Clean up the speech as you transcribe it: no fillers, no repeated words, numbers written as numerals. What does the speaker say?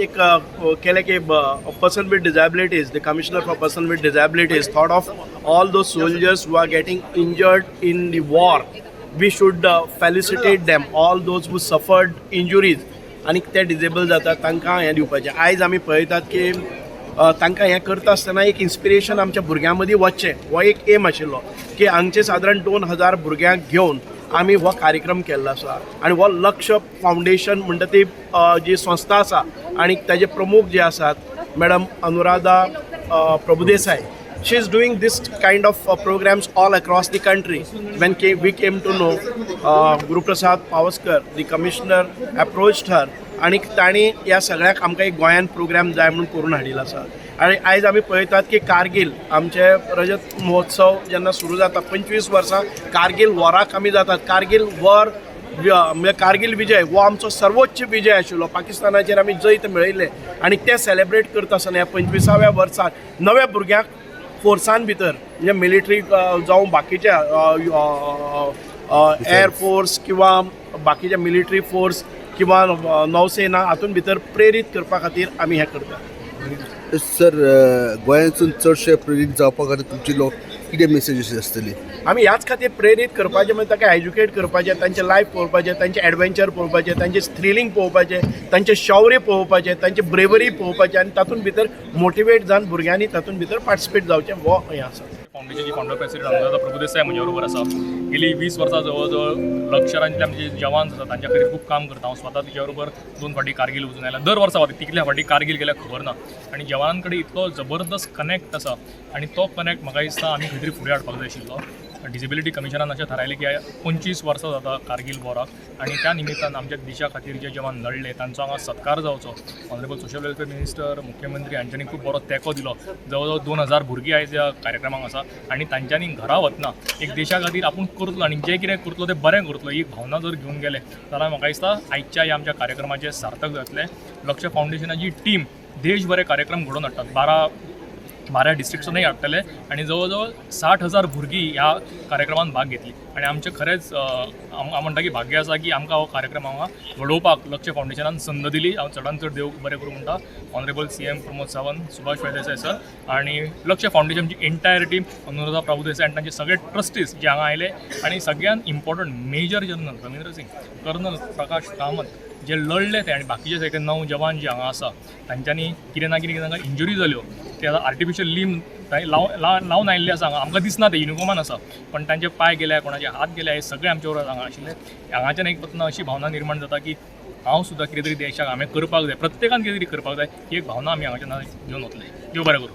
एक केलें की person with disabilities, the commissioner for person with disabilities thought of all those soldiers who are getting injured in the war. We should felicitate them, all those who suffered injuries आनी ते disable जातात, तांकां हें दिवपाचें. आयज आमी पळयतात की तांकां हें करता आसतना एक इन्स्पिरेशन आमच्या भुरग्यां मदीं वचचें, हो एक एम आशिल्लो की हांगचे सादारण 2000 भुरग्यांक घेवन आमी हो कार्यक्रम केल्लो आसा. आनी हो लक्ष फावंडेशन म्हणटा ती जी संस्था आसा आनी ताजे प्रमुख जे आसात madam Anuradha Prabhudesai, she is doing this kind of programs all across the country. When we came to know, Guruprasad Pawaskar, the commissioner, approached her आनी तांणी ह्या सगळ्याक आमकां एक गोंयान प्रोग्राम जाय म्हणून करून हाडिल्लो आसा. आनी आयज आमी पळयतात की कारगील आमचे रजत महोत्सव जेन्ना सुरू जाता, 25 वर्सां कारगील वॉराक आमी जातात. कारगील वॉर म्हणजे कारगील विजय हो आमचो सर्वोच्च विजय आशिल्लो. पाकिस्तानाचेर आमी जैत मेळयल्लें आनी तें सेलेब्रेट करता आसतना ह्या 25व्या वर्साक नव्या भुरग्यांक फोर्सान भितर, म्हणजे मिलिटरी जावं, बाकीच्या एअरफोर्स किंवा बाकीच्या मिलिटरी फोर्स किंवा नौसेना, हातून भितर प्रेरीत करपा खातीर आमी हें करतात. सर, गोंयांतसून चडशे प्रेरीत जावपा खातीर तुमची लोक कितें मेसेज आसतली? आमी ह्याच खातीर प्रेरीत करपाचें म्हणजे ताका एज्युकेट करपाचें, तांचें लायफ पळोवपाचें, तांचें एडवेंचर पळोवपाचें, तांचें थ्रिलींग पळोवपाचें, तांचें शौर्य पळोवपाचें, तांचें ब्रेवरी पळोवपाचें आनी तातूंत भितर मोटिवेट जावन भुरग्यांनी तातूंत भितर पार्टिसिपेट जावचें, हो हें आसा. फावंडेशनची फावंडर प्रेसिडेंट अनुराधा प्रभुदेसाय म्हज्या बरोबर आसा. गेली 20 वर्सां जवळ जवळ लष्करांतले आमचे जे जवान आसा तांच्या खातीर खूब काम करता. हांव स्वता तिच्या बरोबर दोन फावटी कारगील वचून आयला. दर वर्सा वता. कितल्या फावटी कारगील गेल्या खबर ना. आनी जवानां कडेन इतलो जबरदस्त कनेक्ट आसा आनी तो कनेक्ट म्हाका दिसता आमी खंय तरी फुडें हाडपाक जाय आशिल्लो. डिसेबिलिटी कमिशनान अशें थारायलें की 25 वर्सां जाता कारगील वॉराक आनी त्या निमित्तान आमच्या देशा खातीर जे जवान लढले तांचो हांगा सत्कार जावचो. ऑनरेबल सोशल वेलफेअर मिनिस्टर, मुख्यमंत्री हांच्यांनी खूब बरो तेंको दिलो. जवळ जवळ 2000 भुरगीं आयज ह्या कार्यक्रमाक आसा आनी तांच्यांनी घरा वतना एक देशा खातीर आपूण करतलो आनी जें कितें करतलो तें बरें करतलो ही एक भावना जर घेवन गेले जाल्यार म्हाका दिसता आयच्या ह्या आमच्या कार्यक्रमाचें सार्थक जातलें. लक्ष फावंडेशनाची टीम देशभर हे कार्यक्रम घडोवन हाडटात. 12 12 डिस्ट्रिक्ट्सांनी हाडटले आनी जवळ जवळ 60,000 भुरगीं ह्या कार्यक्रमात भाग घेतली. आनी आमचें खरेंच हांव म्हणटा की भाग्य आसा की आमकां हो कार्यक्रम हांगा घडोवपाक लक्ष फावंडेशनान संद दिली. हांव चडान चड देव बरें करूं म्हणटा honourable CM Pramod Sawant, Subhash Phaldesai sir आनी लक्ष फावंडेशनची एंटायर टीम, अनुराधा प्रभुदेसाय आनी तांचे सगळे ट्रस्टीज जे हांगा आयले. आनी सगळ्यात important major general Ravindra Singh, colonel Prakash Kamat जे लढले ते आनी बाकीचे सगळे णव जवान जे हांगा आसा, तांच्यांनी कितें ना कितें तांकां इंजुरी जाल्यो, ते आतां आर्टिफिशियल लीम लावन आयिल्ले आसा हांगा. आमकां दिसना, ते युनिफॉर्मान आसा, पण तांचे पांय गेल्या, कोणाचे हात गेले, हे सगळे आमचे बरोबर हांगा आशिल्ले. हांगाच्यान एक वतना अशी भावना निर्माण जाता की हांव सुद्दां कितें तरी देशाक हांवें करपाक जाय, प्रत्येकान कितें तरी करपाक जाय, ही एक भावना आमी हांगाच्यान घेवन वतले. देव बरें करूं.